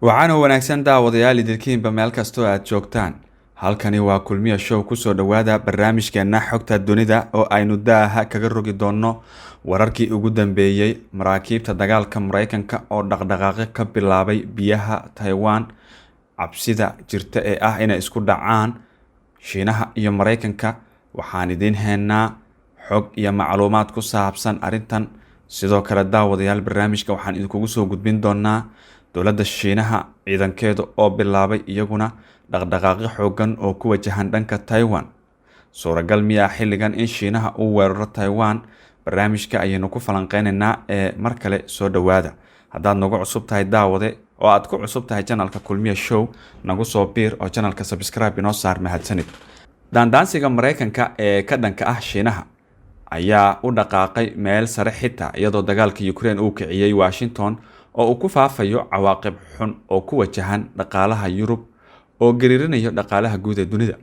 Waxaana wanaagsan daawadayaal idilkiinba meel kastoo aad joogtaan. Halkani waa Kulmiya Show. Kusoo dhowaada barnaamijkeena xogta dunida oo aynu daaha kaga rogi doono wararkii ugu dambeeyey maraakiibta dagaalka Mareykanka oo dhaqdhaqaaqyo ka bilaabay biyaha Taiwan, cabsida jirta ee ah inay isku dhacaan Shiinaha iyo Mareykanka. Waxaan idiin haynaa xog iyo macluumaad ku saabsan arrintan. Sidoo kale daawadayaal, barnaamijka waxaan idinkugu soo gudbin doonaa dowladda Shiinaha ciidankeeda oo bilaabay iyaguna dhaqdhaqaaqyo xoogan oo ku wajahan dhanka Taiwan. Suuragal miyaa xilligan in Shiinaha uu weeraro Taiwan? Barnaamijka ayaynu ku falanqeynaynaa ee mar kale soo dhowaada. Haddaad nagu cusub tahay daawade oo aad ku cusub tahay channelka Kulmiya Show, nagu soo biir oo channelka subscribe inoo saar. Mahadsanid. Daandaansiga Mareykanka ee ka dhanka ah Shiinaha ayaa u dhaqaaqay meel sare, xitaa iyadoo dagaalka Ukraine uu kiciyey Washington oo uu ku faafayo cawaaqib xun oo ku wajahan dhaqaalaha Yurub oo gariirinayo dhaqaalaha guud ee dunida.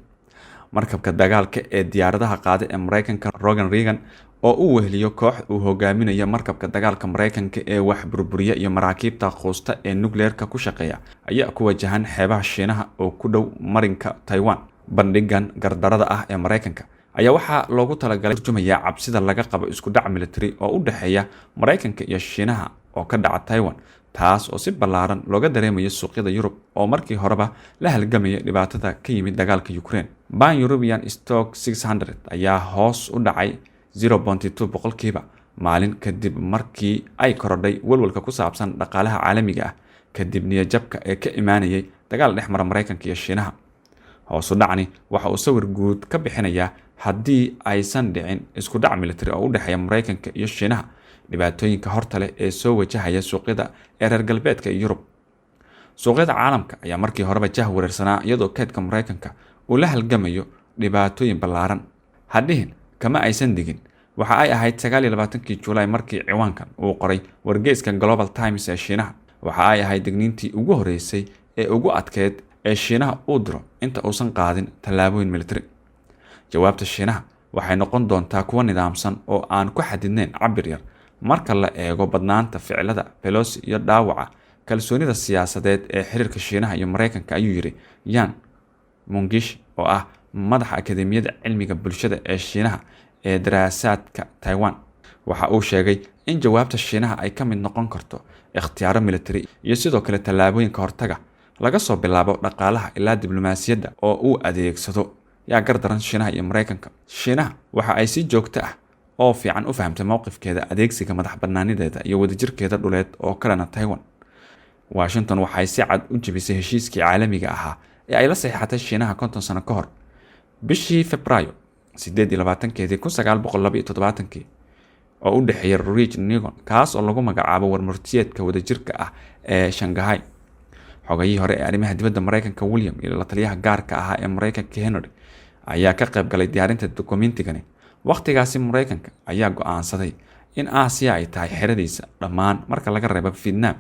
Markabka dagaalka ee diyaaradaha qaada ee Mareykanka Ronald Reagan oo uu weheliyo koox uu hogaaminayo markabka dagaalka Mareykanka ee wax burburiya iyo maraakiibta quusta ee nukleerka ku shaqeeya ayaa ku wajahan xeebaha Shiinaha oo ku dhow marinka Taiwan. Bandhigan gardarada ah ee Mareykanka ayaa waxaa loogu talagalay turjumaya cabsida laga qabo isku dhac military oo u dhexeeya Mareykanka iyo Shiinaha oo ka dhaca Taiwan, taas oo si ballaaran looga dareemayo suuqyada Yurub oo markii horeba la halgamaya dhibaatada ka yimid dagaalka Ukraine. Pan European Stoxx 600 ayaa hoos u dhacay 0.2% maalin kadib markii ay korodhay walwalka ku saabsan dhaqaalaha caalamiga ah kadib niyajabka ee ka imaanayay dagaal dhex mara Mareykanka iyo Shiinaha. Hoos u dhacni waxa uu sawir guud ka bixinayaa haddii aysan dhicin isku dhac military oo u dhexeeya Mareykanka iyo Shiinaha, dhibaatooyinka horta leh ee soo wajahaya suuqyada ee reer galbeedka iyo Yurub. Suuqyada caalamka ayaa markii horeba jah wareersanaa, iyadoo kaydka Mareykanka uu la halgamayo dhibaatooyin ballaaran. Hadhihin kama aysan digin. Waxa ay ahayd 29-kii Julaay markii ciwaankan uu qoray wargeyska Global Times ee Shiinaha. Waxa ay ahayd digniintii ugu horreysay ee ugu adkeyd ee Shiinaha uu diro inta uusan qaadin tallaabooyin military. Jawaabta Shiinaha waxay noqon doontaa kuwo nidaamsan oo aan ku xadidnayn cabir yar marka la eego badnaanta ficilada Pelosi iyo dhaawaca kalsoonida siyaasadeed ee xiriirka Shiinaha iyo Mareykanka, ayuu yidhi Yan Mengshi oo ah madaxa Akademiyadda Cilmiga Bulshada ee Shiinaha ee daraasaadka Taiwan. Waxa uu sheegay in jawaabta Shiinaha ay ka mid noqon karto ikhtiyaaro military iyo sidoo kale tallaabooyinka hortaga, laga soo bilaabo dhaqaalaha ilaa diblomaasiyadda oo uu adeegsado. Yaa gardaran, Shiinaha iyo Mareykanka? Shiinaha waxa ay si joogto ah oo fiican u fahamtay mowqifkeeda adeegsiga madax banaanideeda iyo wadajirkeeda dhuleed oo kalena Taiwan. Washington waxay si cad u jebisay heshiiskii caalamiga ahaa ee ay la saxiixatay Shiinaha 50 sano ka hor, bishii Febraayo 28-keedii 1972-kii, oo u dhexeeya Richard Nixon, kaas oo lagu magacaabo warmurtiyeedka wadajirka ah ee Shanghai. Xogayihii hore ee arrimaha dibadda Mareykanka William iyo la taliyaha gaarka ahaa ee Mareykanka Henry ayaa ka qayb galay diyaarinta dukumentigani. Waqtigaasi Mareykanka ayaa go-aansaday in Aasiya ay tahay xeradiisa dhammaan marka laga reebo Vietnam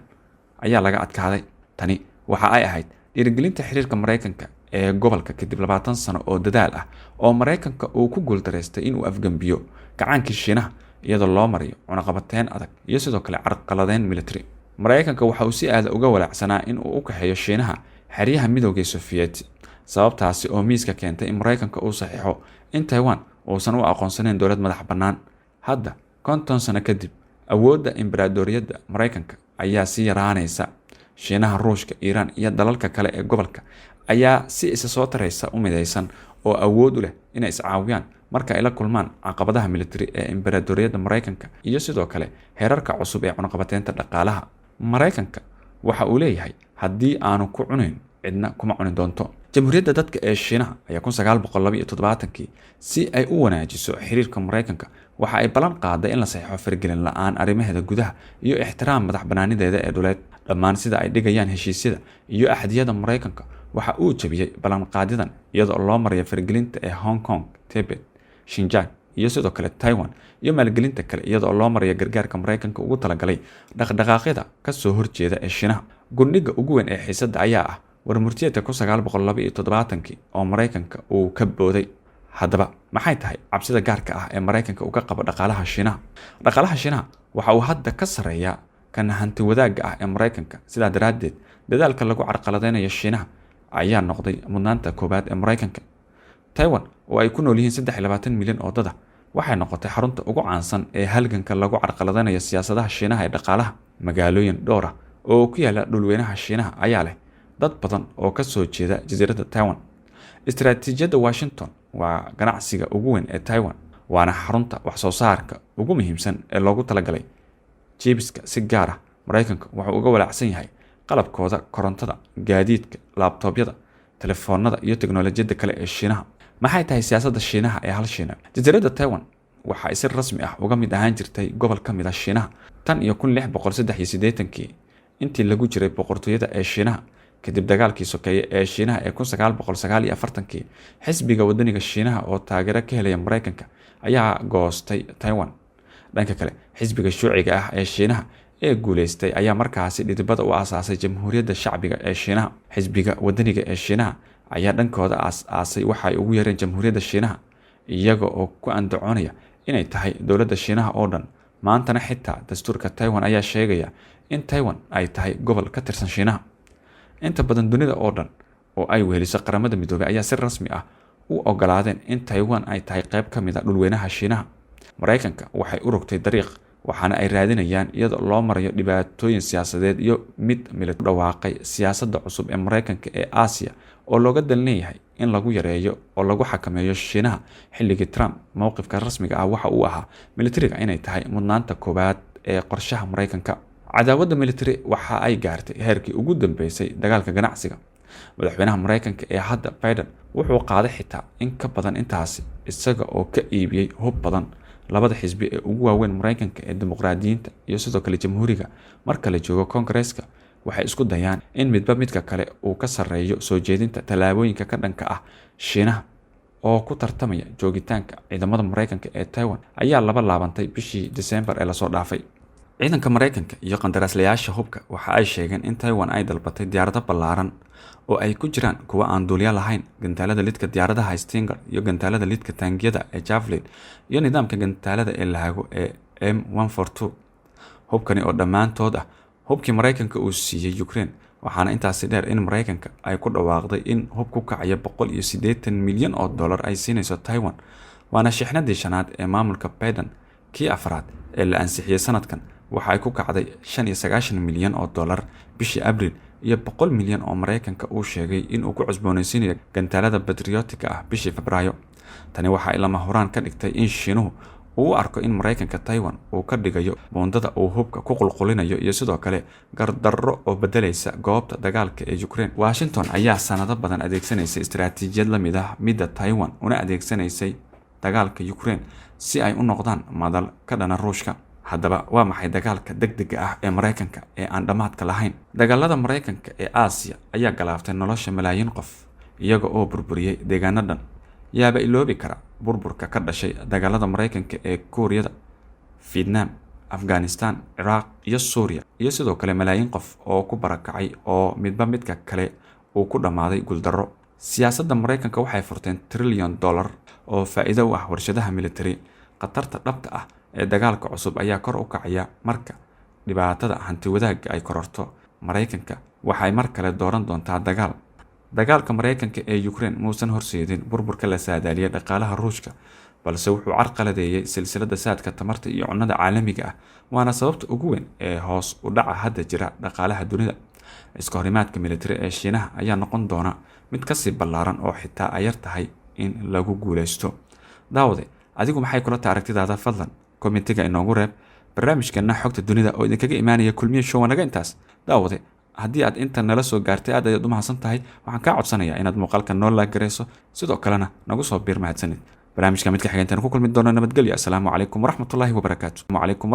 ayaa laga adkaaday. Tani waxa ay ahayd dhiirigelinta xiriirka Mareykanka ee gobolka kadib 20 sano oo dadaal ah oo Mareykanka uu ku guuldareystay inuu afgembiyo gacaankii Shiinaha iyadoo loo marayo cunaqabateyn adag iyo sidoo kale carqaladeyn military. Mareykanka waxa uu si aada uga walaacsanaa in uu u kaxeeyo Shiinaha xeryaha Midowga Sofiyeeti, sababtaasi oo miiska keentay in Mareykanka uu saxiixo in Taiwan uusan u aqoonsaneyn dowlad madax bannaan. Hadda, 50 sano kadib, awoodda imbaraadoriyadda Mareykanka ayaa sii yaraanaysa. Shiinaha, Ruushka, Iiraan iyo dalalka kale ee gobolka ayaa si isa soo taraysa u midaysan oo awood u leh inay iscaawiyaan marka ay la kulmaan caqabadaha military ee imbaraadoriyadda Mareykanka iyo sidoo kale heerarka cusub ee cunaqabateynta dhaqaalaha. Mareykanka waxa uu leeyahay: haddii aanu ku cunayn, cidna kuma cuni doonto. Jamhuuriyadda Dadka ee Shiinaha ayaa 1972-kii, si ay u wanaajiso xiriirka Mareykanka, waxa ay ballan qaaday in la saxiixo faragelin la-aan arrimaheeda gudaha iyo ixtiraam madax banaanideeda ee dhuleed, dhammaan sida ay dhigayaan heshiisyada iyo axdiyada. Mareykanka waxa uu jabiyey ballanqaadyadan iyadoo loo marayo faragelinta ee Hong Kong, Tibet, Xinjiang iyo sidoo kale Taiwan, iyo maalgelinta kale iyadoo loo marayo gargaarka Mareykanka ugu talagalay dhaqdhaqaaqyada kasoo horjeeda ee Shiinaha. Gundhiga ugu weyn ee xiisadda ayaa ah warmurtiyeedka 1972-kii oo Mareykanka uu ka booday. Haddaba maxay tahay cabsida gaarka ah ee Mareykanka uu ka qabo dhaqaalaha Shiinaha? Dhaqaalaha Shiinaha waxa uu hadda ka sarreeyaa Kan hanti wadaagga ah ee Maraykanka. Sidaa daraaddeed, dadaalka lagu carqaladeynayo Shiinaha ayaa noqday mudnaanta koowaad ee Maraykanka. Taiwan, oo ay ku nool yihiin 23 milyan oo dad ah, waxay noqotay xarunta ugu caansan ee halganka lagu carqaladeynayo siyaasadaha Shiinaha ee dhaqaalaha. Magaalooyin dhowr ah oo ku yaala dhulweynaha Shiinaha ayaa leh dad badan oo ka soo jeeda jasiiradda Taiwan. Istaraatiijiyadda Washington waa ganacsiga ugu weyn ee Taiwan, waana xarunta wax soo saarka ugu muhiimsan ee loogu talagalay jibiska. Si gaar ah, Maraykanka wuxuu uga walaacsan yahay qalabkooda korontada, gaadiidka, laabtoobyada, telefoonada iyo teknolojiyadda kale ee Shiinaha. Maxay tahay siyaasadda Shiinaha ee hal Shiina? Jasiiradda Taiwan waxa ay si rasmi ah uga mid ahaan jirtay gobol ka mid ah Shiinaha tan iyo 1683-kii, intii lagu jiray boqortooyada ee Shiinaha. Kadib dagaalkii sokeeye ee Shiinaha ee 1949-kii, Xisbiga Wadaniga Shiinaha oo taageero ka helaya Maraykanka ayaa goostay Taiwan. Dhanka kale, Xisbiga Shuuciga ah ee Shiinaha ee guuleystay ayaa markaasi dhidibada u aasaasay Jamhuuriyadda Shacbiga ee Shiinaha. Xisbiga Wadaniga ee Shiinaha ayaa dhankooda aas-aasay waxa ay ugu yeereen Jamhuuriyadda Shiinaha, iyaga oo ku andacoonaya inay tahay dowladda Shiinaha oo dhan. Maantana xitaa dastuurka Taiwan ayaa sheegaya in Taiwan ay tahay gobol ka tirsan Shiinaha. Inta badan dunida oo dhan, oo ay weheliso Qaramada Midoobay, ayaa si rasmi ah u ogolaadeen in Taiwan ay tahay qayb ka mid ah dhulweynaha Shiinaha. Maraykanka waxay u rogtay dariiq, waxaana ay raadinayaan, iyadoo loo marayo dhibaatooyin siyaasadeed iyo mid milit dhawaaqay siyaasadda cusub ee Maraykanka ee Aasiya, oo looga dan leeyahay in lagu yareeyo oo lagu xakameeyo Shiinaha. Xilligii Trump, mowqifka rasmiga ah waxa uu ahaa militariga inay tahay mudnaanta koowaad ee qorshaha Maraykanka. Cadaawadda military waxa ay gaartay heerkii ugu dambeysay dagaalka ganacsiga. Madaxweynaha Maraykanka ee hadda, Biden, wuxuu qaaday xitaa in ka badan intaasi, isaga oo ka iibiyey hub badan labada xisbi ee ugu waaweyn Maraykanka ee Dimuqraadiyiinta iyo sidoo kale Jamhuuriga. Marka la joogo Koongareeska, waxay isku dayaan in midba midka kale uu ka sarreeyo soo jeedinta tallaabooyinka ka dhanka ah Shiinaha, oo ku tartamaya joogitaanka ciidamada Maraykanka ee Taiwan ayaa laba laabantay bishii Disembar ee lasoo dhaafay. Ciidanka Maraykanka iyo qandaraaslayaasha hubka waxa ay sheegeen in Taiwan ay dalbatay diyaarado ballaaran, oo ay ku jiraan kuwa aan duuliyo lahayn, gantaalada lidka diyaaradaha Stinger iyo gantaalada lidka taangiyada ee Javelin iyo nidaamka gantaalada ee lahago ee M142. Hubkani oo dhammaantood ah hubkii Maraykanka uu siiyey Ukraine. Waxaana intaasi dheer in Maraykanka ay ku dhawaaqday in hub ku kacaya 180 milyan oo dollar ay siinayso Taiwan, waana shixnadii shanaad ee maamulka Biden, kii afraad ee la ansixiyey sanadkan. Waxa ay ku kacday 95 milyan oo dollar bishii Abriil, iyo 100 milyan oo Maraykanka uu sheegay in uu ku cusboonaysiinayo gantaalada Patriotka ah bishii Febraayo. Tani waxa ay lama huraan ka dhigtay in Shiinuhu uu u arko in Maraykanka Taiwan uu ka dhigayo buundada uu hubka ku qulqulinayo iyo sidoo kale gardarro oo bedelaysa goobta dagaalka ee Ukraine. Washington ayaa sanado badan adeegsanaysay istaraatiijiyad la mid ah midda Taiwan, una adeegsanaysay dagaalka Ukraine si ay u noqdaan madal ka dhana Ruushka. Haddaba, waa maxay dagaalka degdega ah ee Maraykanka ee aan dhammaadka lahayn? Dagaalada Maraykanka ee Aasiya ayaa galaaftay nolosha malaayiin qof, iyaga oo burburiyey deegaano dhan. Yaaba iloobi kara burburka ka dhashay dagaalada Maraykanka ee Kuuriyada, Vietnam, Afghanistan, Ciraaq iyo Suuriya, iyo sidoo kale malaayiin qof oo ku barakacay, oo midba midka kale uu ku dhammaaday guuldarro? Siyaasadda Maraykanka waxay furteen trilyan dollar oo faa'iido u ah warshadaha military. Khatarta dhabta ah ee dagaalka cusub ayaa kor u kacaya marka dhibaatada hanti wadaagga ay kororto. Maraykanka waxay mar kale dooran doontaa dagaal. Dagaalka Maraykanka ee Ukraine muusan horseedin burburka la saadaaliyay dhaqaalaha Ruushka, balse wuxuu carqaladeeyay silsiladda saadka tamarta iyo cunnada caalamiga ah, waana sababta ugu weyn ee hoos u dhaca hadda jira dhaqaalaha dunida. Iska horimaadka military ee Shiinaha ayaa noqon doona mid kasii ballaaran oo xitaa ay yar tahay in lagu guuleysto. Daawade, adigu maxay kula tahay aragtidaada? Fadlan commentiga inoogu reeb. Barnaamijkeena xogta dunida oo idinkaga imaanaya Kulmiye Show naga intaas. Daawade, haddii aad intan nala soo gaartay, aad ayaad u mahadsan tahay. Waxaan kaa codsanayaa inaad muuqaalka noo like garayso, sidoo kalena nagu soo biir. Mahadsanid. Barnaamijka midka xiga intaan ku kulmi doono, nabadgelyo. Asalaamu calaykum waraxmatullaahi wabarakaatu calaykum.